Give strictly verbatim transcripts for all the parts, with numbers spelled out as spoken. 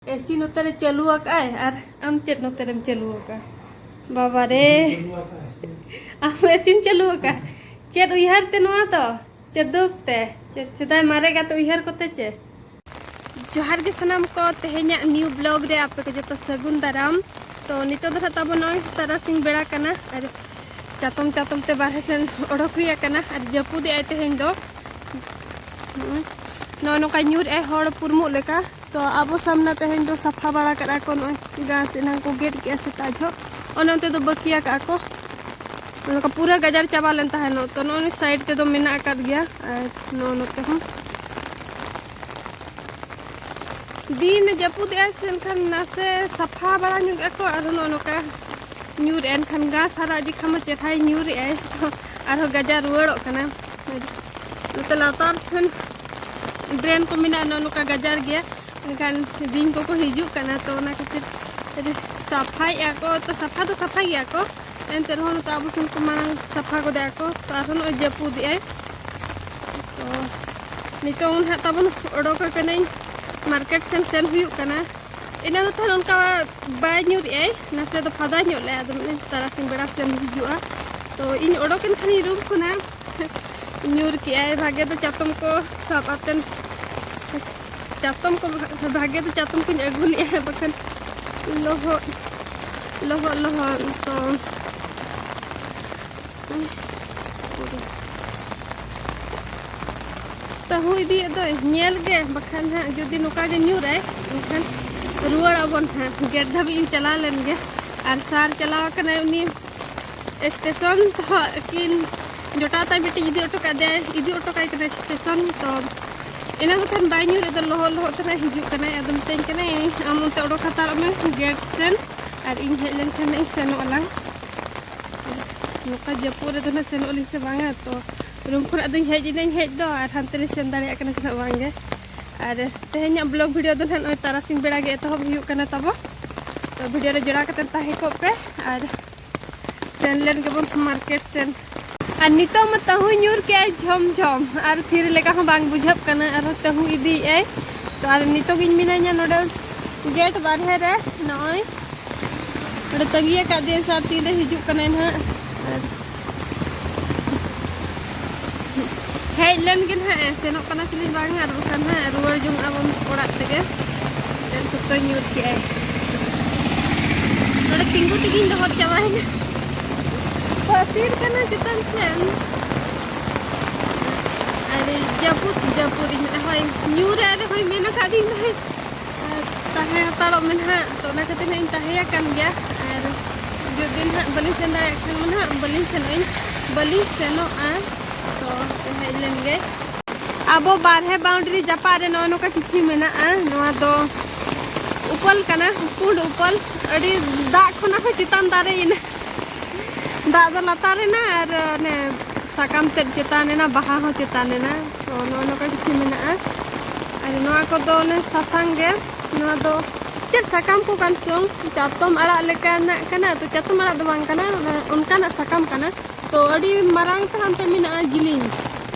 AC ᱱᱚᱛᱮ ᱨᱮ ᱪᱟᱹᱞᱩ ᱟᱠᱟᱫᱼᱟᱭ ᱟᱨ ᱟᱢ ᱪᱮᱫ ᱱᱚᱛᱮ ᱨᱮᱢ ᱪᱟᱹᱞᱩ ᱟᱠᱟᱫᱼᱟ? ᱵᱟᱵᱟ ᱨᱮ, ᱟᱢ ᱮᱥᱤᱢ ᱪᱟᱹᱞᱩ ᱟᱠᱟᱫᱼᱟ? ᱪᱮᱫ ᱩᱭᱦᱟᱹᱨ ᱛᱮ ᱱᱚᱣᱟ ᱫᱚ? ᱪᱮᱫ ᱫᱩᱠ ᱛᱮ? ᱪᱮᱫ ᱥᱮᱫᱟᱭ ᱢᱟᱨᱮ ᱜᱟᱛᱮ ᱩᱭᱦᱟᱹᱨ ᱠᱚᱛᱮ ᱪᱮ? ᱡᱚᱦᱟᱨ ᱜᱮ ᱥᱟᱱᱟᱢ ᱠᱚ, ᱛᱮᱦᱮᱧᱟᱜ new vlog ᱨᱮ ᱟᱯᱮ ᱠᱚ ᱡᱚᱛᱚ ᱥᱟᱹᱜᱩᱱ ᱫᱟᱨᱟᱢ᱾ ᱛᱚ ᱱᱤᱛᱚᱜ ᱫᱚ ᱱᱟᱦᱟᱜ ᱛᱟᱵᱚ ᱱᱚᱜᱼᱚᱭ ᱛᱟᱨᱟᱥᱤᱧ ᱵᱮᱲᱟ ᱠᱟᱱᱟ ᱟᱨ ᱪᱟᱛᱚᱢ ᱪᱟᱛᱚᱢ ᱛᱮ ᱵᱟᱨᱦᱮ ᱥᱮᱱ ᱚᱰᱚᱠ ᱦᱩᱭ ᱟᱠᱟᱱᱟ ᱟᱨ ᱡᱟᱹᱯᱩᱫ ᱮᱜᱼᱟᱭ ᱛᱮᱦᱮᱧ ᱫᱚ᱾ ᱦᱩᱸ᱾ ᱱᱚᱜᱼᱚ ᱱᱚᱝᱠᱟ ᱧᱩᱨ ᱮᱜᱼᱟᱭ ᱦᱚᱲ ᱯᱩᱨᱢᱩᱜ ᱞᱮᱠᱟ᱾ ᱛᱚ ᱟᱵᱚ ᱥᱟᱢᱱᱟ ᱛᱮᱦᱮᱧ ᱫᱚ ᱥᱟᱯᱷᱟ ᱵᱟᱲᱟ ᱠᱟᱜᱼᱟ ᱠᱚ, ᱱᱚᱜᱼᱚᱭ ᱜᱷᱟᱥ ᱮᱱᱟᱝ ᱠᱚ ᱜᱮᱫ ᱠᱮᱜᱼᱟ ᱥᱮᱛᱟᱜ ᱡᱚᱦᱚᱜ, ᱚᱱᱮ ᱚᱱᱛᱮ ᱫᱚ ᱵᱟᱹᱠᱤ ᱟᱠᱟᱜᱼᱟ ᱠᱚ᱾ ᱱᱚᱝᱠᱟ ᱯᱩᱨᱟᱹ ᱜᱟᱡᱟᱲ ᱪᱟᱵᱟ ᱞᱮᱱ ᱛᱟᱦᱮᱱᱚᱜ, ᱛᱚ ᱱᱚᱜᱼᱚᱭ side ᱛᱮᱫᱚ ᱢᱮᱱᱟᱜ ᱟᱠᱟᱫ ᱜᱮᱭᱟ᱾ ᱟᱨ ᱱᱚᱜᱼᱚ ᱱᱚᱛᱮ ᱦᱚᱸ ᱫᱤᱱ ᱡᱟᱹᱯᱩᱫ ᱮᱜᱼᱟᱭ ᱥᱮ, ᱮᱱᱠᱷᱟᱱ ᱱᱟᱥᱮ ᱥᱟᱯᱷᱟ ᱵᱟᱲᱟ ᱧᱚᱜ ᱟᱠᱚ, ᱟᱨᱦᱚᱸ ᱱᱚᱜᱼᱚ ᱱᱚᱝᱠᱟ ᱧᱩᱨ ᱮᱱᱠᱷᱟᱱ ᱜᱷᱟᱥ ᱦᱟᱨᱟ ᱤᱫᱤ ᱠᱷᱟᱱ ᱢᱟ ᱪᱮᱨᱦᱟᱭ ᱧᱩᱨ ᱮᱜᱼᱟᱭ, ᱟᱨᱦᱚᱸ ᱜᱟᱡᱟᱲ ᱨᱩᱣᱟᱹᱲᱚᱜ ᱠᱟᱱᱟ᱾ ᱱᱚᱛᱮ ᱞᱟᱛᱟᱨ ᱥᱮᱱ drain ᱠᱚ ᱢᱮᱱᱟᱜᱼᱟ, ᱱᱚᱜᱼᱚ ᱱᱚᱝᱠᱟ ᱜᱟᱡᱟᱲ ᱜᱮᱭᱟ, ᱮᱱᱠᱷᱟᱱ ᱵᱤᱧ ᱠᱚᱠᱚ ᱦᱤᱡᱩᱜ ᱠᱟᱱᱟ, ᱛᱚ ᱚᱱᱟ ᱠᱷᱟᱹᱛᱤᱨ ᱥᱟᱯᱷᱟᱭᱮᱜᱼᱟ ᱠᱚ᱾ ᱛᱚ ᱥᱟᱯᱷᱟ ᱫᱚ ᱥᱟᱯᱷᱟ ᱜᱮᱭᱟ ᱠᱚ, ᱮᱱᱛᱮ ᱨᱮᱦᱚᱸ ᱱᱚᱛᱮ ᱟᱵᱚ ᱥᱮᱱ ᱠᱚ ᱢᱟᱲᱟᱝ ᱥᱟᱯᱷᱟ ᱜᱚᱫᱮᱜᱼᱟ ᱠᱚ᱾ ᱛᱚ ᱟᱨᱦᱚᱸ ᱱᱚᱜᱼᱚᱭ ᱡᱟᱹᱯᱩᱫᱮᱜᱼᱟᱭ, ᱛᱚ ᱱᱤᱛᱚᱝ ᱱᱟᱦᱟᱜ ᱛᱟᱵᱚᱱ ᱚᱰᱚᱠ ᱟᱠᱟᱱᱟᱹᱧ, market ᱥᱮᱱ ᱥᱮᱱ ᱦᱩᱭᱩᱜ ᱠᱟᱱᱟ᱾ ᱮᱱᱟᱝ ᱫᱚ ᱛᱟᱦᱮᱱ ᱚᱱᱠᱟ ᱵᱟᱭ ᱧᱩᱨᱮᱜᱼᱟᱭ, ᱱᱟᱥᱮ ᱫᱚ ᱯᱷᱟᱫᱟ ᱧᱚᱜ ᱞᱮᱜᱼᱟ, ᱟᱫᱚ ᱢᱮᱱᱮᱫ ᱛᱟᱨᱟᱥᱤᱧ ᱵᱮᱲᱟ ᱥᱮᱱ ᱦᱤᱡᱩᱜᱼᱟ᱾ ᱛᱚ ᱤᱧ ᱚᱰᱚᱠᱮᱱ ᱠᱷᱟᱱᱤᱧ room ᱠᱷᱚᱱᱟᱜ, ᱧᱩᱨ ᱠᱮᱜᱼᱟᱭ᱾ ᱵᱷᱟᱜᱮ ᱫᱚ ᱪᱟᱛᱚᱢ ᱠᱚ ᱥᱟᱵ ᱟᱛᱮᱱ, ᱪᱟᱛᱚᱢ ᱠᱚ, ᱵᱷᱟᱜᱮ ᱫᱚ ᱪᱟᱛᱚᱢ ᱠᱚᱧ ᱟᱹᱜᱩ ᱞᱮᱜᱼᱟ, ᱵᱟᱠᱷᱟᱱ ᱞᱚᱦᱚᱫ, ᱞᱚᱦᱚᱫ, ᱞᱚᱦᱚᱫ᱾ ᱛᱚ ᱛᱟᱹᱦᱩ ᱤᱫᱤᱭᱮᱫ ᱫᱚᱭ, ᱧᱮᱞ ᱜᱮ, ᱵᱟᱠᱷᱟᱱ ᱦᱟᱸᱜ ᱡᱩᱫᱤ ᱱᱚᱝᱠᱟ ᱜᱮ ᱧᱩᱨᱟᱭ, ᱮᱱᱠᱷᱟᱱ ᱨᱩᱣᱟᱹᱲ ᱟᱵᱚᱱ ᱦᱟᱸᱜ᱾ gate ᱫᱷᱟᱹᱵᱤᱡ ᱤᱧ ᱪᱟᱞᱟᱣ ᱞᱮᱱ ᱜᱮ᱾ ᱟᱨ sir ᱪᱟᱞᱟᱣ ᱟᱠᱟᱱᱟᱭ ᱩᱱᱤ station, ᱛᱚ ᱟᱹᱠᱤᱱ ᱡᱚᱴᱟᱣ ᱛᱟᱭ ᱢᱤᱫᱴᱤᱡ ᱤᱫᱤ ᱦᱚᱴᱚ ᱠᱟᱫᱮᱭᱟᱭ, ᱤᱫᱤ ᱦᱚᱴᱚ ᱠᱟᱭ ᱠᱟᱱᱟᱭ station᱾ ᱛᱚ ᱮᱱᱟᱝ ᱫᱚ ᱠᱷᱟᱱ ᱵᱟᱭ ᱧᱩᱨ ᱮᱫᱟ, ᱞᱚᱦᱚᱫ ᱞᱚᱦᱚᱫ ᱛᱮ ᱱᱟᱜ ᱦᱤᱡᱩᱜ ᱠᱟᱱᱟᱭ᱾ ᱟᱫᱚ ᱢᱤᱛᱟᱹᱧ ᱠᱟᱱᱟᱭ, "ᱟᱢ ᱚᱱᱛᱮ ᱚᱰᱚᱠ ᱦᱟᱛᱟᱲᱚᱜ ᱢᱮ gate ᱥᱮᱱ, ᱟᱨ ᱤᱧ ᱦᱮᱡ ᱞᱮᱱᱠᱷᱟᱱ ᱱᱟᱜ ᱤᱧ ᱥᱮᱱᱚᱜ ᱟᱞᱟᱝ᱾" ᱱᱚᱝᱠᱟ ᱡᱟᱹᱯᱩᱫ ᱨᱮᱫᱚ ᱱᱟᱜ ᱥᱮᱱᱚᱜ ᱟᱹᱞᱤᱧ ᱥᱮ ᱵᱟᱝᱟ? ᱛᱚ room ᱠᱷᱚᱱᱟᱜ ᱫᱚᱧ ᱦᱮᱡ ᱮᱱᱟᱹᱧ ᱦᱮᱡ ᱫᱚ, ᱟᱨ ᱦᱟᱱᱛᱮ ᱞᱤᱧ ᱥᱮᱱ ᱫᱟᱲᱮᱭᱟᱜ ᱠᱟᱱᱟ ᱥᱮ ᱱᱟᱜ ᱵᱟᱝᱜᱮ᱾ ᱟᱨ ᱛᱮᱦᱮᱧᱟᱜ vlog video ᱫᱚ ᱱᱟᱜ ᱱᱚᱜᱼᱚᱭ ᱛᱟᱨᱟᱥᱤᱧ ᱵᱮᱲᱟ ᱜᱮ ᱮᱛᱚᱦᱚᱵ ᱦᱩᱭᱩᱜ ᱠᱟᱱᱟ ᱛᱟᱵᱚ᱾ ᱛᱚ video ᱨᱮ ᱡᱚᱲᱟᱣ ᱠᱟᱛᱮ ᱛᱟᱦᱮᱸ ᱠᱚᱜ ᱯᱮ, ᱟᱨ ᱥᱮᱱ ᱞᱮᱱ ᱜᱮᱵᱚᱱ market ᱥᱮᱱ᱾ ᱟᱨ ᱱᱤᱛᱚᱜ ᱢᱟ ᱛᱟᱹᱦᱩᱭ ᱧᱩᱨ ᱠᱮᱜᱼᱟᱭ ᱡᱷᱚᱢ ᱡᱷᱚᱢ, ᱟᱨ ᱛᱷᱤᱨ ᱞᱮᱠᱟ ᱦᱚᱸ ᱵᱟᱝ ᱵᱩᱡᱷᱟᱹᱜ ᱠᱟᱱᱟ, ᱟᱨᱦᱚᱸ ᱛᱟᱹᱦᱩ ᱤᱫᱤᱭᱮᱜᱼᱟᱭ᱾ ᱛᱚ ᱟᱨ ᱱᱤᱛᱚᱜ ᱤᱧ ᱢᱤᱱᱟᱹᱧᱟ ᱱᱚᱰᱮ ᱜᱮᱴ ᱵᱟᱨᱦᱮ ᱨᱮ ᱱᱚᱜᱼᱚᱭ ᱚᱸᱰᱮ ᱛᱟᱺᱜᱤ ᱟᱠᱟᱫ ᱫᱤᱭᱟᱹᱧ ᱥᱟᱨ, ᱛᱤᱱᱨᱮ ᱦᱤᱡᱩᱜ ᱠᱟᱱᱟᱭ ᱱᱟᱦᱟᱜ᱾ ᱟᱨ ᱦᱮᱡ ᱞᱮᱱ ᱜᱮ ᱱᱟᱦᱟᱜ ᱮ, ᱥᱮᱱᱚᱜ ᱠᱟᱱᱟ ᱥᱮᱞᱤᱧ ᱵᱟᱝ, ᱟᱨ ᱵᱟᱠᱷᱟᱱ ᱱᱟᱦᱟᱜ ᱨᱩᱣᱟᱹᱲ ᱡᱚᱝ ᱟᱵᱚᱱ ᱚᱲᱟᱜ ᱛᱮᱜᱮ᱾ ᱥᱚᱠᱛᱚᱭ ᱧᱩᱨ ᱠᱮᱜᱼᱟᱭ᱾ ᱱᱚᱰᱮ ᱛᱤᱸᱜᱩ ᱛᱮᱜᱮᱧ ᱞᱚᱦᱚᱫ ᱪᱟᱵᱟᱭᱮᱱᱟ᱾ ᱯᱟᱹᱥᱤᱨ ᱠᱟᱱᱟ ᱪᱮᱛᱟᱱ ᱥᱮᱱ᱾ ᱟᱨ ᱡᱟᱹᱯᱩᱫ, ᱡᱟᱹᱯᱩᱫ ᱤᱧ ᱢᱮᱱᱟ, ᱦᱳᱭ, ᱧᱩᱨ ᱨᱮ ᱟᱨ ᱦᱳᱭ ᱢᱮᱱ ᱟᱠᱟᱫᱤᱧ ᱛᱟᱦᱮᱸᱫ᱾ ᱟᱨ ᱛᱟᱦᱮᱸ ᱦᱟᱛᱟᱲᱚᱜ ᱢᱮ ᱱᱟᱦᱟᱜ, ᱛᱚ ᱚᱱᱟ ᱠᱷᱟᱹᱛᱤᱨ ᱱᱟᱦᱟᱜ ᱤᱧ ᱛᱟᱦᱮᱸ ᱟᱠᱟᱱ ᱜᱮᱭᱟ᱾ ᱟᱨ ᱡᱩᱫᱤ ᱱᱟᱦᱟᱜ ᱵᱟᱹᱞᱤᱧ ᱥᱮᱱ ᱫᱟᱲᱮᱭᱟᱜ ᱠᱷᱟᱱ ᱢᱟ ᱱᱟᱦᱟᱜ ᱵᱟᱹᱞᱤᱧ ᱥᱮᱱᱚᱜ ᱟᱹᱧ, ᱵᱟᱹᱞᱤᱧ ᱥᱮᱱᱚᱜᱼᱟ᱾ ᱛᱚ ᱦᱮᱡ ᱞᱮᱱ ᱜᱮ᱾ ᱟᱵᱚ ᱵᱟᱨᱦᱮ ᱵᱟᱣᱩᱱᱰᱟᱨᱤ ᱡᱟᱯᱟᱜ ᱨᱮ ᱱᱚᱜᱼᱚ ᱱᱚᱝᱠᱟ ᱠᱤᱪᱷᱩ ᱢᱮᱱᱟᱜᱼᱟ᱾ ᱱᱚᱣᱟ ᱫᱚ ᱩᱯᱟᱹᱞ ᱠᱟᱱᱟ, ᱯᱩᱸᱰ ᱩᱯᱟᱹᱞ, ᱟᱹᱰᱤ ᱫᱟᱜ ᱠᱷᱚᱱᱟᱜ ᱦᱚᱸ ᱪᱮᱛᱟᱱ ᱫᱟᱨᱮᱭᱮᱱᱟ᱾ ᱫᱟᱜ ᱫᱚ ᱞᱟᱛᱟᱨ ᱮᱱᱟ ᱟᱨ ᱚᱱᱮ ᱥᱟᱠᱟᱢ ᱛᱮᱫ ᱪᱮᱛᱟᱱ ᱮᱱᱟ, ᱵᱟᱦᱟ ᱦᱚᱸ ᱪᱮᱛᱟᱱ ᱮᱱᱟ᱾ ᱛᱚ ᱱᱚᱜᱼᱚ ᱱᱚᱝᱠᱟ ᱠᱤᱪᱷᱩ ᱢᱮᱱᱟᱜᱼᱟ᱾ ᱟᱨ ᱱᱚᱣᱟ ᱠᱚᱫᱚ ᱚᱱᱮ ᱥᱟᱥᱟᱝ ᱜᱮ᱾ ᱱᱚᱣᱟ ᱫᱚ ᱪᱮᱫ ᱥᱟᱠᱟᱢ ᱠᱚ ᱠᱟᱱ ᱪᱚᱝ? ᱪᱟᱛᱚᱢ ᱟᱲᱟᱜ ᱞᱮᱠᱟᱱᱟᱜ ᱠᱟᱱᱟ, ᱛᱚ ᱪᱟᱛᱚᱢ ᱟᱲᱟᱜ ᱫᱚ ᱵᱟᱝ ᱠᱟᱱᱟ, ᱚᱱᱟ ᱚᱱᱠᱟᱱᱟᱜ ᱥᱟᱠᱟᱢ ᱠᱟᱱᱟ᱾ ᱛᱚ ᱟᱹᱰᱤ ᱢᱟᱨᱟᱝ ᱛᱮ ᱦᱟᱱᱛᱮ ᱢᱮᱱᱟᱜᱼᱟ, ᱡᱤᱞᱤᱧ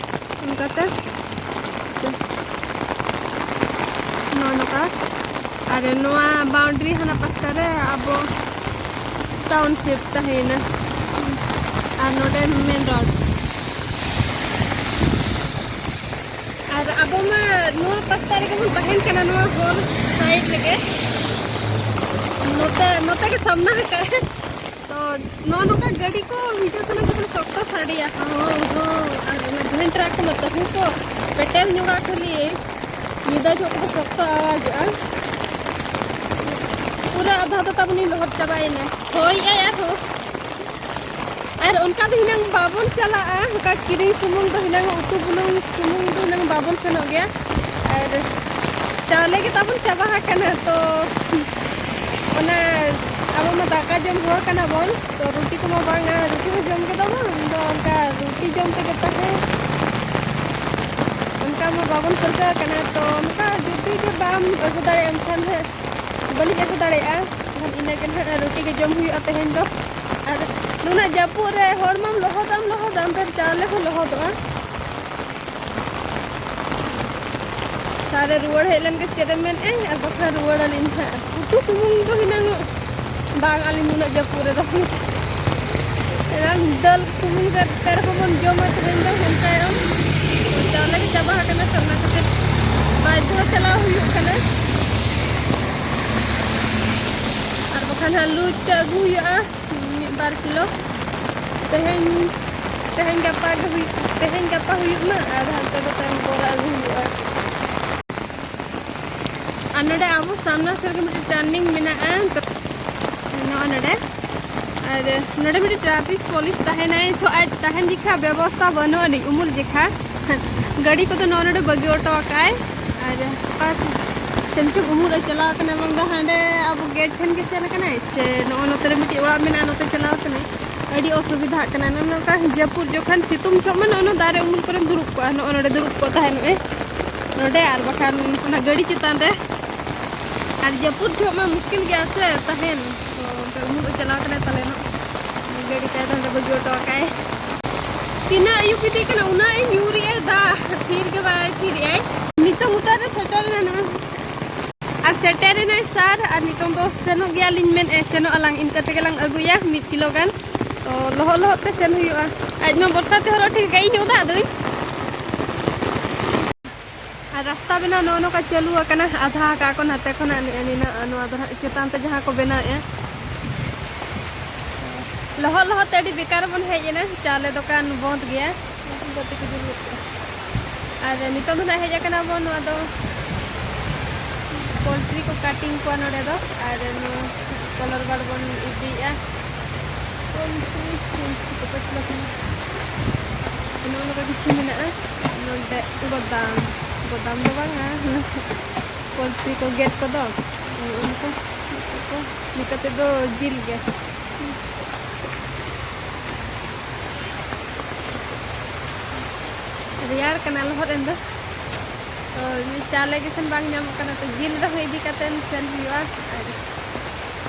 ᱚᱱᱠᱟᱛᱮ᱾ ᱱᱚᱜᱼᱚ ᱱᱚᱝᱠᱟ᱾ ᱟᱨ ᱱᱚᱣᱟ ᱵᱟᱣᱩᱱᱰᱟᱨᱤ ᱦᱟᱱᱟ ᱯᱟᱥᱴᱟ ᱨᱮ ᱟᱵᱚ ᱴᱟᱣᱩᱱᱥᱤᱯ ᱛᱟᱦᱮᱸᱭᱮᱱᱟ᱾ ᱟᱨ ᱱᱚᱰᱮ ᱢᱮᱱ ᱨᱳᱰ᱾ ᱟᱨ ᱟᱵᱚ ᱢᱟ ᱱᱚᱣᱟ ᱯᱟᱥᱴᱟ ᱨᱮᱜᱮ ᱵᱚᱱ ᱛᱟᱦᱮᱱ ᱠᱟᱱᱟ, ᱱᱚᱣᱟ ᱦᱚᱨ ᱥᱟᱭᱤᱰ ᱨᱮᱜᱮ᱾ ᱱᱚᱛᱮ, ᱱᱚᱛᱮ ᱜᱮ ᱥᱟᱢᱱᱟ ᱟᱠᱟᱫ᱾ ᱛᱚ ᱱᱚᱜᱼᱚ ᱱᱚᱝᱠᱟ ᱜᱟᱹᱰᱤ ᱠᱚ ᱦᱤᱡᱩᱜ ᱥᱮᱱᱚᱜ ᱡᱚᱠᱷᱚᱱ ᱥᱚᱠᱛᱚ ᱥᱟᱰᱮᱭᱟ, ᱦᱚᱸ, ᱦᱚᱸ, ᱟᱨ ᱚᱱᱟ ᱜᱷᱟᱱ ᱴᱨᱟᱠ ᱠᱚ ᱢᱟ ᱛᱟᱹᱦᱩ ᱠᱚ ᱯᱮᱴᱮᱨ ᱧᱚᱜᱟ ᱠᱷᱟᱹᱞᱤ, ᱧᱤᱫᱟᱹ ᱡᱚᱦᱚᱜ ᱠᱚᱫᱚ ᱥᱚᱠᱛᱚ ᱟᱣᱟᱡᱚᱜᱼᱟ᱾ ᱯᱩᱨᱟᱹ ᱟᱫᱷᱟ ᱫᱚ ᱛᱟᱵᱚᱱᱤᱧ ᱞᱚᱦᱚᱫ ᱪᱟᱵᱟᱭᱮᱱᱟ, ᱦᱚᱭᱮᱜᱼᱟᱭ ᱟᱨᱦᱚᱸ᱾ ᱟᱨ ᱚᱱᱠᱟ ᱫᱚ ᱦᱤᱱᱟᱹᱝ ᱵᱟᱵᱚᱱ ᱪᱟᱞᱟᱜᱼᱟ, ᱚᱱᱠᱟ ᱠᱤᱨᱤᱧ ᱥᱩᱢᱩᱝ ᱫᱚ ᱦᱤᱱᱟᱹᱝ, ᱩᱛᱩ ᱵᱩᱞᱩᱝ ᱥᱩᱢᱩᱝ ᱫᱚ ᱦᱤᱱᱟᱹᱝ ᱵᱟᱵᱚᱱ ᱥᱮᱱᱚᱜ ᱜᱮᱭᱟ᱾ ᱟᱨ ᱪᱟᱣᱞᱮ ᱜᱮ ᱛᱟᱵᱚᱱ ᱪᱟᱵᱟ ᱟᱠᱟᱱᱟ, ᱛᱚ ᱚᱱᱟ ᱟᱵᱚ ᱢᱟ ᱫᱟᱠᱟ ᱡᱚᱢ ᱦᱚᱲ ᱠᱟᱱᱟ ᱵᱚᱱ, ᱛᱚ ᱨᱩᱴᱤ ᱠᱚᱢᱟ ᱵᱟᱝᱟ, ᱨᱩᱴᱤ ᱦᱚᱸ ᱡᱚᱢ ᱠᱮᱫᱟ ᱵᱚᱱ, ᱤᱧ ᱫᱚ ᱚᱱᱠᱟ ᱨᱩᱴᱤ ᱡᱚᱢ ᱛᱮᱜᱮ ᱛᱟᱦᱮᱸ, ᱚᱱᱠᱟ ᱢᱟ ᱵᱟᱵᱚᱱ ᱯᱟᱹᱨᱠᱟᱹᱣ ᱟᱠᱟᱱᱟ᱾ ᱛᱚ ᱚᱱᱠᱟ ᱡᱩᱫᱤ ᱜᱮ ᱵᱟᱢ ᱟᱹᱜᱩ ᱫᱟᱲᱮᱭᱟᱜᱼᱟ, ᱮᱱᱠᱷᱟᱱ ᱦᱟᱸᱜ ᱵᱟᱹᱞᱤᱧ ᱟᱹᱜᱩ ᱫᱟᱲᱮᱭᱟᱜᱼᱟ, ᱮᱱᱠᱷᱟᱱ ᱤᱱᱟᱹᱜᱮ ᱱᱟᱦᱟᱜ ᱨᱩᱴᱤ ᱜᱮ ᱡᱚᱢ ᱦᱩᱭᱩᱜᱼᱟ ᱛᱮᱦᱮᱧ ᱫᱚ᱾ ᱟᱨ ᱱᱩᱱᱟᱹᱜ ᱡᱟᱹᱯᱩᱫ ᱨᱮ ᱦᱚᱲᱢᱟᱢ ᱞᱚᱦᱚᱫᱟᱢ ᱞᱚᱦᱚᱫᱟᱢ, ᱯᱷᱮᱨ ᱪᱟᱣᱞᱮ ᱦᱚᱸ ᱞᱚᱦᱚᱫᱚᱜᱼᱟ᱾ ᱟᱨᱮ ᱨᱩᱣᱟᱹᱲ ᱦᱮᱡ ᱞᱮᱱ ᱜᱮ ᱪᱮᱫ ᱮᱢ ᱢᱮᱱᱮᱫᱼᱟ, ᱟᱨ ᱵᱟᱠᱷᱟᱱ ᱨᱩᱣᱟᱹᱲ ᱟᱹᱞᱤᱧ ᱦᱟᱸᱜ᱾ ᱩᱛᱩ ᱥᱩᱢᱩᱝ ᱫᱚ ᱦᱤᱱᱟᱹᱝ ᱵᱟᱝ ᱟᱹᱞᱤᱧ ᱩᱱᱟᱹᱜ ᱡᱟᱹᱯᱩᱫ ᱨᱮᱫᱚ᱾ ᱮᱱᱟᱝ ᱫᱟᱹᱞ ᱥᱩᱢᱩᱝ ᱨᱮ ᱛᱮ ᱨᱮᱦᱚᱸ ᱵᱚᱱ ᱡᱚᱢᱟ ᱛᱮᱦᱮᱧ ᱫᱚ, ᱢᱮᱱᱠᱷᱟᱱ ᱪᱟᱣᱞᱮ ᱜᱮ ᱪᱟᱵᱟ ᱟᱠᱟᱱᱟ ᱥᱮ, ᱚᱱᱟ ᱠᱷᱟᱹᱛᱤᱨ ᱵᱟᱫᱽᱫᱷᱚ ᱪᱟᱞᱟᱣ ᱦᱩᱭᱩᱜ ᱠᱟᱱᱟ᱾ ᱟᱨ ᱵᱟᱠᱷᱟᱱ ᱦᱟᱸᱜ ᱞᱩᱡᱽ ᱛᱮ ᱟᱹᱜᱩ ᱦᱩᱭᱩᱜᱼᱟ ᱢᱤᱫ ᱵᱟᱨ ᱠᱤᱞᱳ᱾ ᱛᱮᱦᱮᱧ, ᱛᱮᱦᱮᱧ ᱜᱟᱯᱟ ᱜᱮ ᱦᱩᱭᱩᱜ, ᱛᱮᱦᱮᱧ ᱜᱟᱯᱟ ᱦᱩᱭᱩᱜ ᱢᱟ, ᱟᱨ ᱦᱟᱱᱛᱮ ᱫᱚ ᱛᱟᱭᱚᱢ ᱵᱚᱨᱟ ᱟᱹᱜᱩ ᱦᱩᱭᱩᱜᱼᱟ᱾ ᱟᱨ ᱱᱚᱰᱮ ᱟᱵᱚ ᱥᱟᱢᱱᱟ ᱥᱮᱫ ᱨᱮ ᱢᱤᱫᱴᱮᱱ ᱴᱟᱨᱱᱤᱝ ᱢᱮᱱᱟᱜᱼᱟ, ᱛᱚ ᱱᱚᱜᱼᱚ ᱱᱚᱰᱮ᱾ ᱟᱨ ᱱᱚᱰᱮ ᱢᱤᱫᱴᱮᱱ ᱴᱨᱟᱯᱷᱤᱠ ᱯᱩᱞᱤᱥ ᱛᱟᱦᱮᱱᱟᱭ, ᱛᱚ ᱟᱡ ᱛᱟᱦᱮᱱ ᱡᱮᱠᱷᱟ ᱵᱮᱵᱚᱥᱛᱷᱟ ᱵᱟᱹᱱᱩᱜ ᱟᱹᱱᱤᱡ, ᱩᱢᱩᱞ ᱡᱮᱠᱷᱟ᱾ ᱜᱟᱹᱰᱤ ᱠᱚᱫᱚ ᱱᱚᱜᱼᱚ ᱱᱚᱰᱮ ᱵᱟᱹᱜᱤ ᱦᱚᱴᱚ ᱟᱠᱟᱫᱼᱟᱭ᱾ ᱟᱨ ᱚᱠᱟ ᱥᱮᱱ ᱪᱚᱝ ᱩᱢᱩᱞ ᱮ ᱪᱟᱞᱟᱣ ᱠᱟᱱᱟ, ᱵᱟᱝ ᱫᱚ ᱦᱟᱸᱰᱮ ᱟᱵᱚ ᱜᱮᱴ ᱴᱷᱮᱱ ᱜᱮ ᱥᱮᱱ ᱟᱠᱟᱱᱟᱭ, ᱥᱮ ᱱᱚᱜᱼᱚ ᱱᱚᱛᱮ ᱨᱮ ᱢᱤᱫᱴᱤᱡ ᱚᱲᱟᱜ ᱢᱮᱱᱟᱜᱼᱟ, ᱱᱚᱛᱮ ᱪᱟᱞᱟᱣ ᱟᱠᱟᱱᱟᱭ᱾ ᱟᱹᱰᱤ ᱚᱥᱩᱵᱤᱫᱷᱟᱜ ᱠᱟᱱᱟ᱾ ᱱᱚᱜᱼᱚ ᱱᱚᱝᱠᱟ ᱡᱟᱹᱯᱩᱫ ᱡᱚᱠᱷᱚᱱ ᱥᱤᱛᱩᱝ ᱡᱚᱦᱚᱜ ᱢᱟ ᱱᱚᱜᱼᱚ ᱱᱚᱣᱟ ᱫᱟᱨᱮ ᱩᱢᱩᱞ ᱠᱚᱨᱮᱢ ᱫᱩᱲᱩᱵ ᱠᱚᱜᱼᱟ, ᱱᱚᱜᱼᱚ ᱱᱚᱰᱮ ᱫᱩᱲᱩᱵ ᱠᱚᱜ ᱛᱟᱦᱮᱱᱚᱜᱼᱮ ᱱᱚᱰᱮ, ᱟᱨ ᱵᱟᱠᱷᱟᱱ ᱚᱱᱟ ᱜᱟᱹᱰᱤ ᱪᱮᱛᱟᱱ ᱨᱮ᱾ ᱟᱨ ᱡᱟᱹᱯᱩᱫ ᱡᱚᱦᱚᱜ ᱢᱟ ᱢᱩᱥᱠᱤᱞ ᱜᱮᱭᱟ ᱥᱮ ᱛᱟᱦᱮᱱ᱾ ᱛᱚ ᱚᱱᱛᱮ ᱩᱢᱩᱞ ᱨᱮ ᱪᱟᱞᱟᱣ ᱠᱟᱱᱟᱭ ᱯᱟᱞᱮᱱᱚᱜ, ᱜᱟᱹᱰᱤ ᱛᱟᱭ ᱫᱚ ᱦᱟᱸᱰᱮ ᱵᱟᱹᱜᱤ ᱦᱚᱴᱚ ᱟᱠᱟᱫᱼᱟᱭ᱾ ᱛᱤᱱᱟᱹᱜ ᱟᱹᱭᱩᱵ ᱤᱫᱤᱜ ᱠᱟᱱᱟ, ᱩᱱᱟᱹᱜ ᱮ ᱧᱩᱨᱮᱜᱼᱟᱭ ᱫᱟᱜ, ᱛᱷᱤᱨ ᱜᱮ ᱵᱟᱭ ᱛᱷᱤᱨᱮᱜᱼᱟᱭ᱾ ᱱᱤᱛᱚᱝ ᱩᱛᱟᱹᱨ ᱨᱮ ᱥᱮᱴᱮᱨ ᱮᱱᱟ ᱱᱚᱜᱼᱚᱭ᱾ ᱟᱨ ᱥᱮᱴᱮᱨ ᱮᱱᱟᱭ ᱥᱟᱨ, ᱟᱨ ᱱᱤᱛᱚᱝ ᱫᱚ ᱥᱮᱱᱚᱜ ᱜᱮᱭᱟᱞᱤᱧ ᱢᱮᱱᱮᱫᱼᱟᱭ, ᱥᱮᱱᱚᱜ ᱟᱞᱟᱝ, ᱤᱱᱠᱟᱹ ᱛᱮᱜᱮ ᱞᱟᱝ ᱟᱹᱜᱩᱭᱟ ᱢᱤᱫ ᱠᱤᱞᱳ ᱜᱟᱱ᱾ ᱛᱚ ᱞᱚᱦᱚᱫ ᱞᱚᱦᱚᱫ ᱛᱮ ᱥᱮᱱ ᱦᱩᱭᱩᱜᱼᱟ᱾ ᱟᱡ ᱢᱟ ᱵᱚᱨᱥᱟ ᱛᱮ ᱦᱚᱨᱚᱜ ᱴᱷᱤᱠ ᱟᱠᱟᱫ, ᱤᱧ ᱚᱫᱟ ᱫᱩᱧ᱾ ᱟᱨ ᱨᱟᱥᱛᱟ ᱵᱮᱱᱟᱣ ᱱᱚᱜᱼᱚ ᱱᱚᱝᱠᱟ ᱪᱟᱹᱞᱩ ᱟᱠᱟᱱᱟ, ᱟᱫᱷᱟ ᱟᱠᱟᱫ ᱠᱚ ᱱᱟᱛᱮ ᱠᱷᱚᱱᱟᱜ ᱱᱮᱜᱼᱮ ᱱᱤᱱᱟᱹᱜ ᱱᱚᱣᱟ ᱫᱚ ᱱᱟᱦᱟᱜ ᱪᱮᱛᱟᱱ ᱛᱮ ᱡᱟᱦᱟᱸ ᱠᱚ ᱵᱮᱱᱟᱣᱮᱫᱼᱟ᱾ ᱞᱚᱦᱚᱫ ᱞᱚᱦᱚᱫ ᱛᱮ ᱟᱹᱰᱤ ᱵᱮᱠᱟᱨ ᱵᱚᱱ ᱦᱮᱡ ᱮᱱᱟ, ᱪᱟᱣᱞᱮ ᱫᱚᱠᱟᱱ ᱵᱚᱱᱫ ᱜᱮᱭᱟ᱾ ᱵᱟᱹᱛᱤ ᱠᱚ ᱡᱩᱞ ᱜᱚᱫ ᱠᱟᱜᱼᱟ᱾ ᱟᱨ ᱱᱤᱛᱚᱝ ᱫᱚ ᱱᱟᱦᱟᱜ ᱦᱮᱡ ᱟᱠᱟᱱᱟ ᱵᱚᱱ ᱱᱚᱣᱟ ᱫᱚ ᱯᱳᱞᱴᱨᱤ ᱠᱚ ᱠᱟᱴᱤᱝ ᱠᱚᱣᱟ ᱱᱚᱰᱮ ᱫᱚ, ᱟᱨ ᱱᱚᱣᱟ ᱠᱚᱞᱚᱨ ᱵᱟᱲ ᱵᱚᱱ ᱤᱫᱤᱭᱮᱫᱼᱟ᱾ ᱯᱳᱞᱴᱨᱤ ᱥᱤᱢ ᱠᱚ ᱯᱟᱛᱞᱟ ᱠᱟᱱᱟ᱾ ᱱᱚᱜᱼᱚ ᱱᱚᱝᱠᱟ ᱠᱤᱪᱷᱩ ᱢᱮᱱᱟᱜᱼᱟ ᱱᱚᱰᱮ᱾ ᱜᱚᱫᱟᱢ, ᱜᱚᱫᱟᱢ ᱫᱚ ᱵᱟᱝᱟ, ᱯᱳᱞᱴᱨᱤ ᱠᱚ ᱜᱮᱫ ᱠᱚᱫᱚ ᱱᱚᱜᱼᱚ ᱱᱚᱝᱠᱟ ᱠᱚ᱾ ᱱᱤᱛᱚᱜ ᱛᱮᱫᱚ ᱡᱤᱞ ᱜᱮ᱾ ᱨᱮᱭᱟᱲ ᱠᱟᱱᱟ ᱞᱚᱦᱚᱫ ᱮᱱ ᱫᱚ᱾ ᱛᱚ ᱪᱟᱣᱞᱮ ᱜᱮ ᱥᱮᱱ ᱵᱟᱝ ᱧᱟᱢᱚᱜ ᱠᱟᱱᱟ, ᱛᱚ ᱡᱤᱞ ᱨᱮᱦᱚᱸ ᱤᱫᱤ ᱠᱟᱛᱮ ᱥᱮᱱ ᱦᱩᱭᱩᱜᱼᱟ᱾ ᱟᱨ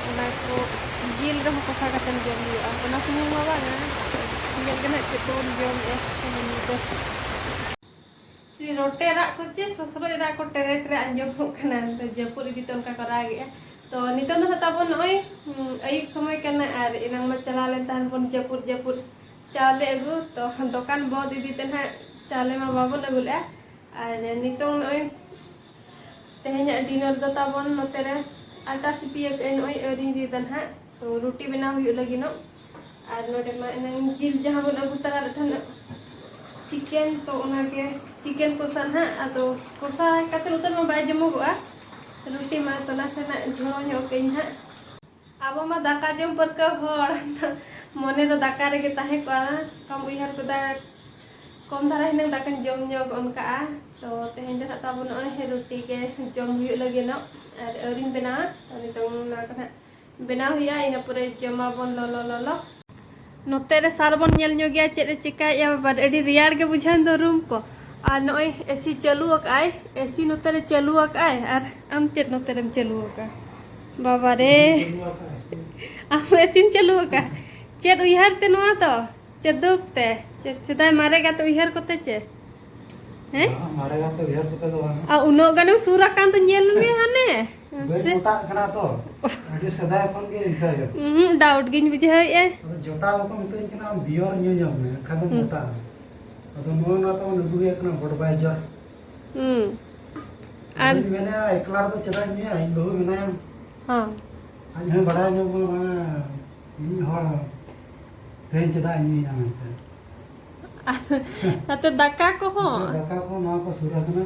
ᱚᱱᱟ ᱠᱚ ᱡᱤᱞ ᱨᱮᱦᱚᱸ ᱠᱚᱥᱟ ᱠᱟᱛᱮ ᱡᱚᱢ ᱦᱩᱭᱩᱜᱼᱟ, ᱚᱱᱟ ᱥᱩᱢᱩᱝ ᱢᱟ ᱵᱟᱝᱟ, ᱧᱮᱞ ᱜᱮ ᱱᱟᱦᱟᱜ ᱪᱮᱫ ᱠᱚᱵᱚᱱ ᱡᱚᱢᱮᱫᱼᱟ ᱛᱮᱦᱮᱧ ᱧᱤᱫᱟᱹ᱾ ᱨᱚᱴᱮ ᱨᱟᱜ ᱠᱚ ᱪᱮ ᱥᱚᱥᱨᱚᱡ ᱨᱟᱜ ᱠᱚ ᱴᱮᱨᱮ ᱴᱮᱨᱮ ᱟᱸᱡᱚᱢᱚᱜ ᱠᱟᱱᱟ᱾ ᱱᱤᱛᱚᱜ ᱡᱟᱹᱯᱩᱫ ᱤᱫᱤ ᱛᱮ ᱚᱱᱠᱟ ᱠᱚ ᱨᱟᱜᱮᱜᱼᱟ᱾ ᱛᱚ ᱱᱤᱛᱚᱝ ᱫᱚ ᱱᱟᱦᱟᱜ ᱛᱟᱵᱚᱱ ᱱᱚᱜᱼᱚᱭ, ᱦᱩᱸ, ᱟᱹᱭᱩᱵ ᱥᱚᱢᱚᱭ ᱠᱟᱱᱟ ᱟᱨ ᱮᱱᱟᱝ ᱢᱟ ᱪᱟᱞᱟᱣ ᱞᱮᱱ ᱛᱟᱦᱮᱱ ᱵᱚᱱ ᱡᱟᱹᱯᱩᱫ ᱡᱟᱹᱯᱩᱫ ᱪᱟᱣᱞᱮ ᱟᱹᱜᱩ᱾ ᱛᱚ ᱫᱚᱠᱟᱱ ᱵᱚᱱᱫ ᱤᱫᱤ ᱛᱮ ᱱᱟᱦᱟᱜ ᱪᱟᱣᱞᱮ ᱢᱟ ᱵᱟᱵᱚᱱ ᱟᱹᱜᱩ ᱞᱮᱜᱼᱟ᱾ ᱟᱨ ᱱᱤᱛᱚᱝ ᱱᱚᱜᱼᱚᱭ ᱛᱮᱦᱮᱧᱟᱜ dinner ᱫᱚ ᱛᱟᱵᱚᱱ ᱱᱚᱛᱮ ᱨᱮ ᱟᱴᱟ ᱥᱤᱯᱤ ᱟᱠᱟᱫ ᱟᱹᱧ, ᱱᱚᱜᱼᱚᱭ ᱟᱹᱣᱨᱤᱧ ᱨᱤᱫᱟ ᱱᱟᱦᱟᱜ᱾ ᱛᱚ ᱨᱩᱴᱤ ᱵᱮᱱᱟᱣ ᱦᱩᱭᱩᱜ ᱞᱟᱹᱜᱤᱫ ᱱᱚᱜ᱾ ᱟᱨ ᱱᱚᱰᱮ ᱢᱟ ᱮᱱᱟᱝ ᱡᱤᱞ ᱡᱟᱦᱟᱸ ᱵᱚᱱ ᱟᱹᱜᱩ ᱛᱟᱨᱟ ᱞᱮᱫ ᱛᱟᱦᱮᱱᱟ, chicken, ᱛᱚ ᱚᱱᱟᱜᱮ chicken ᱠᱚᱥᱟ ᱱᱟᱦᱟᱜ᱾ ᱟᱫᱚ ᱠᱚᱥᱟ ᱠᱟᱛᱮ ᱩᱛᱟᱹᱨ ᱢᱟ ᱵᱟᱭ ᱡᱚᱢᱚᱜᱚᱜᱼᱟ, ᱨᱩᱴᱤ ᱢᱟ ᱛᱚ ᱱᱟᱥᱮᱱᱟᱜ ᱡᱷᱚᱨᱚ ᱧᱚᱜ ᱠᱟᱹᱧ ᱱᱟᱦᱟᱜ᱾ ᱟᱵᱚ ᱢᱟ ᱫᱟᱠᱟ ᱡᱚᱢ ᱯᱟᱹᱨᱠᱟᱹᱣ ᱦᱚᱲ᱾ ᱢᱚᱱᱮ ᱫᱚ ᱫᱟᱠᱟ ᱨᱮᱜᱮ ᱛᱟᱦᱮᱸ ᱠᱚᱜᱼᱟ, ᱠᱚᱢ ᱩᱭᱦᱟᱹᱨ ᱠᱚᱫᱟ, ᱠᱚᱢ ᱫᱷᱟᱨᱟ ᱦᱤᱱᱟᱹᱝ ᱫᱟᱠᱟᱧ ᱡᱚᱢ ᱧᱚᱜ ᱚᱱᱠᱟᱜᱼᱟ᱾ ᱛᱚ ᱛᱮᱦᱮᱧ ᱫᱚ ᱱᱟᱦᱟᱜ ᱛᱟᱵᱚ ᱱᱚᱜᱼᱚᱭ ᱨᱩᱴᱤ ᱜᱮ ᱡᱚᱢ ᱦᱩᱭᱩᱜ ᱞᱟᱹᱜᱤᱫ ᱱᱚᱜ, ᱟᱨ ᱟᱹᱣᱨᱤᱧ ᱵᱮᱱᱟᱣᱟ᱾ ᱛᱚ ᱱᱤᱛᱚᱝ ᱱᱚᱣᱟ ᱠᱚ ᱱᱟᱦᱟᱜ ᱵᱮᱱᱟᱣ ᱦᱩᱭᱩᱜᱼᱟ, ᱤᱱᱟᱹ ᱯᱚᱨᱮ ᱡᱚᱢᱟᱵᱚᱱ ᱞᱚᱞᱚ ᱞᱚᱞᱚ᱾ ᱱᱚᱛᱮ ᱨᱮ ᱥᱟᱨ ᱵᱚᱱ ᱧᱮᱞ ᱧᱚᱜ ᱜᱮᱭᱟ, ᱪᱮᱫ ᱮ ᱪᱮᱠᱟᱭᱮᱫᱼᱟ ᱵᱟᱵᱟ, ᱟᱹᱰᱤ ᱨᱮᱭᱟᱲ ᱜᱮ ᱵᱩᱡᱷᱟᱹᱣ ᱮᱱ ᱫᱚ room ᱠᱚ᱾ ᱟᱨ ᱱᱚᱜᱼᱚᱭ AC ᱪᱟᱹᱞᱩ ᱟᱠᱟᱫᱼᱟᱭ, AC ᱱᱚᱛᱮ ᱨᱮ ᱪᱟᱹᱞᱩ ᱟᱠᱟᱫᱼᱟᱭ, ᱟᱨ ᱟᱢ ᱪᱮᱫ ᱱᱚᱛᱮ ᱨᱮᱢ ᱪᱟᱹᱞᱩ ᱟᱠᱟᱫᱼᱟ? ᱵᱟᱵᱟ ᱨᱮ, ᱟᱢ AC ᱪᱟᱹᱞᱩ ᱟᱠᱟᱫᱼᱟ? ᱪᱮᱫ ᱩᱭᱦᱟᱹᱨ ᱛᱮ ᱱᱚᱣᱟ ᱫᱚ? ᱪᱮᱫ ᱫᱩᱠ ᱛᱮ? ᱪᱮᱫ ᱥᱮᱫᱟᱭ ᱢᱟᱨᱮ ᱜᱟᱛᱮ ᱩᱭᱦᱟᱹᱨ ᱠᱚᱛᱮ ᱪᱮ? ᱦᱮᱸ? ᱵᱟᱝ, ᱢᱟᱨᱮ ᱜᱟᱛᱮ ᱩᱭᱦᱟᱹᱨ ᱠᱚᱛᱮ ᱫᱚ ᱵᱟᱝ᱾ ᱟᱨ ᱩᱱᱟᱹᱜ ᱜᱟᱱᱮᱢ ᱥᱩᱨ ᱟᱠᱟᱱ ᱫᱚ ᱧᱮᱞ ᱢᱮ ᱦᱟᱱᱮ᱾ ᱵᱟᱹᱧ ᱥᱮ? ᱢᱚᱴᱟᱜ ᱠᱟᱱᱟ ᱛᱚ᱾ ᱟᱹᱰᱤ ᱥᱮᱫᱟᱭ ᱠᱷᱚᱱ ᱜᱮ ᱤᱱᱠᱟᱹ ᱜᱮ᱾ ᱦᱩᱸ, doubt ᱜᱤᱧ ᱵᱩᱡᱷᱟᱹᱣᱮᱫᱼᱟ᱾ ᱟᱫᱚ ᱡᱚᱴᱟᱣ ᱠᱚ ᱢᱤᱛᱟᱹᱧ ᱠᱟᱱᱟ, "ᱟᱢ beer ᱧᱩ ᱧᱚᱜ ᱢᱮ, ᱮᱱᱠᱷᱟᱱ ᱫᱚᱢ ᱦᱩᱸ᱾ ᱢᱚᱴᱟᱜᱼᱟ᱾" ᱟᱫᱚ ᱱᱚᱜᱼᱚ ᱱᱚᱣᱟ ᱛᱟᱵᱚᱱ ᱟᱹᱜᱩ ᱦᱩᱭ ᱟᱠᱟᱱᱟ, Budweiser᱾ ᱦᱩᱸ᱾ ᱟᱨ ᱟᱫᱚᱧ ᱢᱮᱱᱮᱫᱼᱟ, ᱮᱠᱞᱟ ᱨᱮᱫᱚ ᱪᱮᱫᱟᱜ ᱤᱧ ᱧᱩᱭᱟ? ᱤᱧ ᱵᱟᱹᱦᱩ ᱢᱮᱱᱟᱭᱟ᱾ ᱦᱚᱸ᱾ ᱟᱡ ᱦᱚᱸᱭ ᱵᱟᱲᱟᱭ ᱧᱚᱜ ᱢᱟ ᱵᱟᱝᱟ, ᱤᱧ ᱦᱚᱲ ᱛᱮᱦᱮᱧ ᱪᱮᱫᱟᱜ ᱤᱧ ᱧᱩᱭᱟ ᱢᱮᱱᱛᱮ᱾ ᱟᱨ ᱱᱟᱛᱮ ᱫᱟᱠᱟ ᱠᱚᱦᱚᱸ᱾ ᱱᱚᱛᱮ ᱫᱟᱠᱟ ᱠᱚ, ᱱᱚᱣᱟ ᱠᱚ ᱥᱩᱨ ᱟᱠᱟᱱᱟ᱾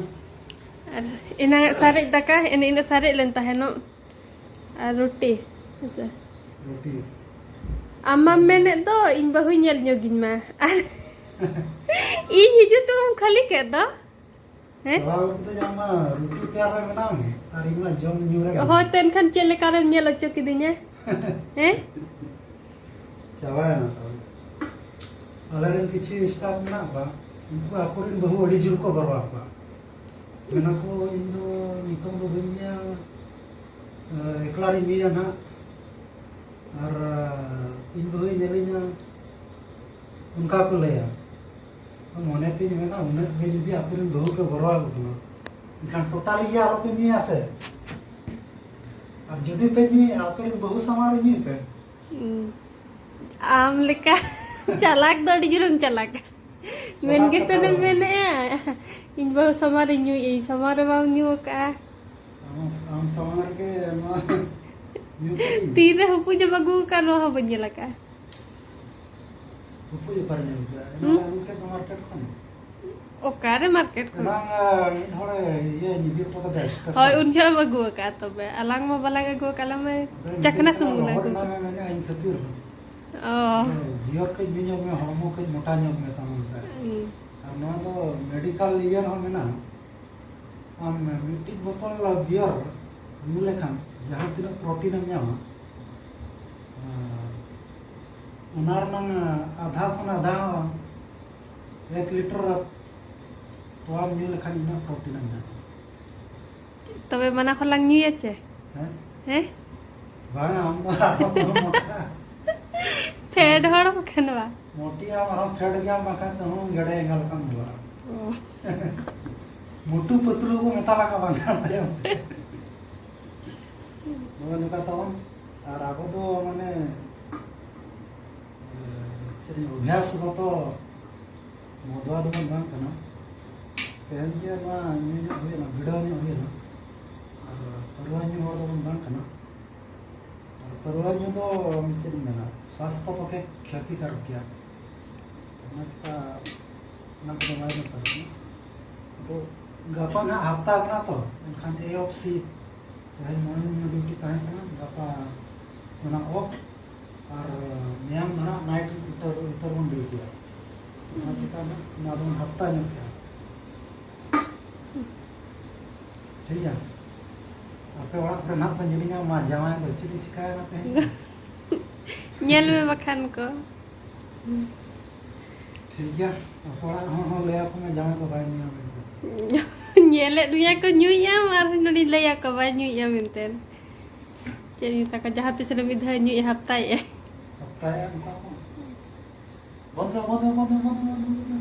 ᱟᱨ ᱮᱱᱟᱝ ᱥᱟᱨᱮᱡ ᱫᱟᱠᱟ, ᱮᱱᱮ ᱤᱱᱟᱹ ᱥᱟᱨᱮᱡ ᱞᱮᱱ ᱛᱟᱦᱮᱱᱚᱜ᱾ ᱟᱨ ᱨᱩᱴᱤ, ᱦᱮᱸᱥᱮ? ᱨᱩᱴᱤ᱾ ᱟᱢ ᱢᱟᱢ ᱢᱮᱱᱮᱫ ᱫᱚ ᱤᱧ ᱵᱟᱹᱦᱩᱭ ᱧᱮᱞ ᱧᱚᱜᱤᱧ ᱢᱟ᱾ ᱟᱨ ᱤᱧ ᱦᱤᱡᱩᱜ ᱛᱮᱢᱟᱢ ᱠᱷᱟᱹᱞᱤ ᱠᱮᱫ ᱫᱚ᱾ ᱦᱮᱸ? ᱪᱟᱵᱟ ᱜᱚᱫ ᱠᱟᱛᱮ ᱟᱢ ᱢᱟ ᱨᱩᱴᱤ ᱛᱮᱭᱟᱨ ᱨᱮ ᱢᱮᱱᱟᱢ ᱟᱨ ᱤᱧ ᱢᱟ ᱡᱚᱢ ᱧᱩ ᱨᱮ ᱢᱮᱱᱟᱹᱧ᱾ ᱦᱳᱭ, ᱛᱚ ᱮᱱᱠᱷᱟᱱ ᱪᱮᱫ ᱞᱮᱠᱟ ᱨᱮᱢ ᱧᱮᱞ ᱦᱚᱪᱚ ᱠᱤᱫᱤᱧᱟ? ᱦᱮᱸ? ᱪᱟᱵᱟᱭᱮᱱᱟ ᱛᱚ᱾ ᱟᱞᱮ ᱨᱮᱱ ᱠᱤᱪᱷᱩ staff ᱢᱮᱱᱟᱜ ᱠᱚᱣᱟ, ᱩᱱᱠᱩ ᱟᱠᱚ ᱨᱮᱱ ᱵᱟᱹᱦᱩ ᱟᱹᱰᱤ ᱡᱳᱨ ᱠᱚ ᱜᱚᱨᱚ ᱟᱠᱚᱣᱟ᱾ ᱢᱮᱱᱟ ᱠᱚ, "ᱤᱧ ᱫᱚ ᱱᱤᱛᱚᱝ ᱫᱚ ᱵᱟᱹᱧ ᱧᱮᱞ, ᱮᱠᱞᱟ ᱨᱤᱧ ᱧᱩᱭᱟ ᱱᱟᱦᱟᱜ, ᱟᱨ ᱤᱧ ᱵᱟᱹᱦᱩᱭ ᱧᱮᱞᱤᱧᱟ", ᱚᱱᱠᱟ ᱠᱚ ᱞᱟᱹᱭᱟ᱾ ᱢᱚᱱᱮ ᱛᱤᱧ ᱢᱮᱱᱟ, ᱩᱱᱟᱹᱜ ᱜᱮ ᱡᱩᱫᱤ ᱟᱯᱮ ᱨᱮᱱ ᱵᱟᱹᱦᱩ ᱯᱮ ᱵᱚᱨᱚ ᱟᱠᱚ ᱠᱟᱱᱟ, ᱮᱱᱠᱷᱟᱱ ᱴᱳᱴᱟᱞᱤ ᱜᱮ ᱟᱞᱚᱯᱮ ᱧᱩᱭᱟ ᱥᱮ᱾ ᱟᱨ ᱡᱩᱫᱤ ᱯᱮ ᱧᱩᱭᱟ, ᱟᱯᱮ ᱨᱮᱱ ᱵᱟᱹᱦᱩ ᱥᱟᱢᱟᱝ ᱨᱮ ᱧᱩᱭ ᱯᱮ᱾ ᱦᱩᱸ᱾ ᱟᱢ ᱞᱮᱠᱟ ᱪᱟᱞᱟᱠ ᱫᱚ ᱟᱹᱰᱤ ᱡᱳᱨᱮᱢ ᱪᱟᱞᱟᱠᱟ᱾ ᱢᱮᱱ ᱜᱮ ᱥᱮᱱᱮᱢ ᱢᱮᱱᱮᱫᱼᱟ, ᱤᱧ ᱵᱟᱹᱦᱩ ᱥᱟᱢᱟᱝ ᱨᱮ ᱧᱩᱭ, ᱤᱧ ᱥᱟᱢᱟᱝ ᱨᱮ ᱵᱟᱢ ᱧᱩ ᱟᱠᱟᱫᱼᱟ᱾ ᱟᱢ, ᱟᱢ ᱥᱟᱢᱟᱝ ᱨᱮᱜᱮ ᱱᱚᱣᱟ ᱧᱩ ᱠᱟᱹᱫᱟᱹᱧ᱾ ᱛᱤᱨᱮ ᱦᱩᱯᱩᱡ ᱮᱢ ᱟᱹᱜᱩ ᱟᱠᱟᱫ, ᱱᱚᱣᱟ ᱦᱚᱸ ᱵᱟᱹᱧ ᱧᱮᱞ ᱟᱠᱟᱫᱼᱟ᱾ ᱦᱩᱯᱩᱡ ᱚᱠᱟᱨᱮ ᱧᱟᱢ ᱠᱮᱫᱟ? ᱦᱩᱸ? ᱮᱱᱟᱱ ᱟᱹᱜᱩ ᱠᱮᱫ ᱫᱚ ᱢᱟᱨᱠᱮᱴ ᱠᱷᱚᱱ᱾ ᱚᱠᱟᱨᱮ ᱢᱟᱨᱠᱮᱴ ᱠᱷᱚᱱ? ᱮᱱᱟᱝ, ᱟᱸ, ᱢᱤᱫ ᱦᱚᱲᱮ ᱤᱭᱟᱹ ᱧᱤᱫᱤᱨ ᱦᱚᱴᱚ ᱠᱟᱫᱟ ᱥᱴᱮᱥᱚᱱ᱾ ᱦᱳᱭ, ᱩᱱ ᱡᱚᱦᱚᱜ ᱮᱢ ᱟᱹᱜᱩ ᱟᱠᱟᱫᱼᱟ, ᱛᱚᱵᱮ ᱟᱞᱟᱝ ᱢᱟ ᱵᱟᱞᱟᱝ ᱟᱹᱜᱩ ᱟᱠᱟᱫ, ᱟᱞᱟᱝ ᱢᱟ ᱟᱫᱚᱭ ᱪᱟᱠᱷᱱᱟ ᱢᱤᱛᱟᱹᱧ ᱠᱟᱱᱟ, ᱥᱩᱢᱩᱝ ᱞᱮ ᱨᱚᱦᱚᱲ ᱟᱹᱜᱩ ᱮᱱᱟ ᱟᱠᱟᱫ᱾ ᱢᱮ, ᱢᱮᱱᱮᱫᱼᱟ ᱤᱧ ᱠᱷᱟᱹᱛᱤᱨ᱾ ᱚ᱾ ᱟᱫᱚ ᱵᱤᱭᱟᱨ ᱠᱟᱹᱡ ᱧᱩ ᱧᱚᱜ ᱢᱮ, ᱦᱚᱲᱢᱚ ᱠᱟᱹᱡ ᱢᱚᱴᱟ ᱧᱚᱜ ᱢᱮ, ᱛᱟᱢ ᱢᱮᱛᱟᱭ᱾ ᱦᱩᱸ᱾ ᱟᱨ ᱱᱚᱣᱟ ᱫᱚ ᱢᱮᱰᱤᱠᱟᱞ ᱤᱭᱟᱹ ᱨᱮᱦᱚᱸ ᱢᱮᱱᱟᱜᱼᱟ᱾ ᱟᱢ ᱢᱤᱫᱴᱤᱡ ᱵᱳᱛᱚᱞ ᱵᱤᱭᱟᱨ ᱧᱩ ᱞᱮᱠᱷᱟᱱ ᱡᱟᱦᱟᱸ ᱛᱤᱱᱟᱹᱜ ᱯᱨᱳᱴᱤᱱ ᱮᱢ ᱧᱟᱢᱟ, ᱟᱨ ᱚᱱᱟ ᱨᱮᱱᱟᱝ ᱟᱫᱷᱟ ᱠᱷᱚᱱ ᱟᱫᱷᱟ, ᱮᱠ ᱞᱤᱴᱟᱨ ᱛᱚᱣᱟᱢ ᱧᱩ ᱞᱮᱠᱷᱟᱱ ᱤᱱᱟᱹᱜ ᱯᱨᱳᱴᱤᱱ ᱮᱢ ᱧᱟᱢᱟ᱾ ᱛᱚᱵᱮ ᱢᱟᱱᱟ ᱠᱚᱞᱟᱝ ᱧᱩᱭᱟ ᱪᱮ? ᱦᱮᱸ? ᱦᱮᱸ? ᱵᱟᱝᱟ, ᱟᱢ ᱫᱚ ᱟᱨᱦᱚᱸ ᱫᱚᱢ ᱢᱚᱴᱟᱜᱼᱟ᱾ ᱯᱷᱮᱰ ᱦᱚᱲ ᱵᱟᱠᱷᱟᱱ ᱵᱟ᱾ ᱢᱚᱴᱤ ᱟᱢ ᱟᱨᱦᱚᱸ ᱯᱷᱮᱰ ᱜᱮᱭᱟᱢ, ᱵᱟᱠᱷᱟᱱ ᱫᱚ ᱦᱩᱸ ᱜᱮᱰᱮ ᱮᱸᱜᱟ ᱞᱮᱠᱟᱢ ᱧᱮᱞᱚᱜᱼᱟ᱾ ᱚ᱾ ᱢᱩᱴᱩ ᱯᱟᱹᱛᱞᱩ ᱠᱚ ᱢᱮᱛᱟ ᱞᱟᱝᱟ ᱵᱟᱝᱠᱷᱟᱱ ᱛᱟᱭᱚᱢ ᱛᱮ᱾ ᱱᱚᱜᱼᱚᱭ ᱱᱚᱝᱠᱟ ᱛᱟᱵᱚᱱ᱾ ᱟᱨ ᱟᱵᱚ ᱫᱚ ᱢᱟᱱᱮ, ᱮ, ᱪᱮᱫ ᱤᱧ, ᱚᱵᱷᱭᱟᱥ ᱜᱚᱛᱚ ᱢᱚᱫᱣᱟ ᱫᱚᱵᱚᱱ ᱵᱟᱝ ᱠᱟᱱᱟ᱾ ᱛᱮᱦᱮᱧ ᱜᱮ ᱱᱚᱣᱟ ᱧᱩ ᱧᱚᱜ ᱦᱩᱭᱮᱱᱟ, ᱵᱷᱤᱲᱟᱹᱣ ᱧᱚᱜ ᱦᱩᱭᱮᱱᱟ᱾ ᱟᱨ ᱯᱟᱹᱨᱣᱟᱹ ᱧᱩ ᱦᱚᱲ ᱫᱚᱵᱚᱱ ᱵᱟᱝ ᱠᱟᱱᱟ᱾ ᱟᱨ ᱯᱟᱹᱨᱣᱟᱹ ᱧᱩ ᱫᱚ ᱪᱮᱫ ᱤᱧ ᱢᱮᱱᱟ, ᱥᱟᱥᱛᱷᱚ ᱯᱚᱠᱠᱷᱮ ᱠᱷᱚᱛᱤᱠᱟᱨᱚᱠ ᱜᱮᱭᱟ᱾ ᱚᱱᱟ ᱪᱤᱠᱟ ᱚᱱᱟ ᱠᱚᱫᱚ ᱵᱟᱭ ᱫᱚᱨᱠᱟᱨ ᱠᱟᱱᱟ᱾ ᱟᱫᱚ ᱜᱟᱯᱟ ᱱᱟᱦᱟᱜ ᱦᱟᱯᱛᱟ ᱠᱟᱱᱟ ᱛᱚ, ᱮᱱᱠᱷᱟᱱ ᱮ ᱚᱯᱷ ᱥᱤ, ᱛᱮᱦᱮᱧ ᱢᱚᱨᱱᱤᱝ ᱰᱤᱭᱩᱴᱤ ᱛᱟᱦᱮᱸ ᱠᱟᱱᱟ, ᱜᱟᱯᱟ ᱚᱱᱟ ᱚᱯᱷ, ᱟᱨ ᱢᱮᱭᱟᱝ ᱫᱚ ᱱᱟᱦᱟᱜ ᱱᱟᱭᱤᱴ ᱩᱛᱟᱹᱨ, ᱩᱛᱟᱹᱨ ᱵᱚᱱ ᱰᱤᱭᱩᱴᱤᱭᱟ᱾ ᱚᱱᱟ ᱪᱤᱠᱟ ᱱᱟᱦᱟᱜ ᱚᱱᱟ ᱫᱚᱵᱚᱱ ᱦᱟᱯᱛᱟ ᱧᱚᱜ ᱠᱮᱜᱼᱟ᱾ ᱴᱷᱤᱠ ᱜᱮᱭᱟ᱾ ᱟᱯᱮ ᱚᱲᱟᱜ ᱠᱚᱨᱮ ᱱᱟᱦᱟᱜ ᱯᱮ ᱧᱮᱞᱤᱧᱟ, ᱢᱟ ᱡᱟᱶᱟᱭ ᱫᱚ ᱪᱮᱫ ᱮ ᱪᱤᱠᱟᱭᱟ ᱛᱮᱦᱮᱧ? ᱧᱮᱞ ᱢᱮ ᱵᱟᱠᱷᱟᱱ ᱠᱚ᱾ ᱴᱷᱤᱠ ᱜᱮᱭᱟ, ᱟᱯᱮ ᱚᱲᱟᱜ ᱦᱚᱲ ᱦᱚᱸ ᱞᱟᱹᱭ ᱟᱠᱚ ᱢᱮ, ᱡᱟᱶᱟᱭ ᱫᱚ ᱵᱟᱭ ᱧᱩᱭᱟ ᱢᱮᱱᱛᱮ᱾ ᱧᱮᱞᱮᱫ ᱢᱮᱭᱟ ᱠᱚ ᱧᱩᱭᱮᱫᱼᱟ, ᱟᱨ ᱱᱚᱰᱮᱧ ᱞᱟᱹᱭ ᱟᱠᱚ ᱵᱟᱭ ᱧᱩᱭᱮᱫᱼᱟ ᱢᱮᱱᱛᱮ᱾ ᱪᱮᱫ ᱤᱧ ᱢᱮᱛᱟ ᱠᱚᱣᱟ, ᱡᱟᱦᱟᱸ ᱛᱤᱥ ᱨᱮ ᱢᱤᱫ ᱫᱷᱟᱣ ᱧᱩᱭᱮᱫᱼᱟ, ᱦᱟᱯᱛᱟᱭᱮᱫᱼᱟᱭ᱾ ᱦᱟᱯᱛᱟᱭᱮᱫᱼᱟ, ᱢᱮᱛᱟ ᱠᱚ᱾ ᱵᱚᱱᱫᱚ, ᱵᱚᱱᱫᱚ, ᱵᱚᱱᱫᱚ, ᱵᱚᱱᱫᱚ, ᱵᱚᱱᱫᱚ, ᱵᱚᱱᱫᱚ᱾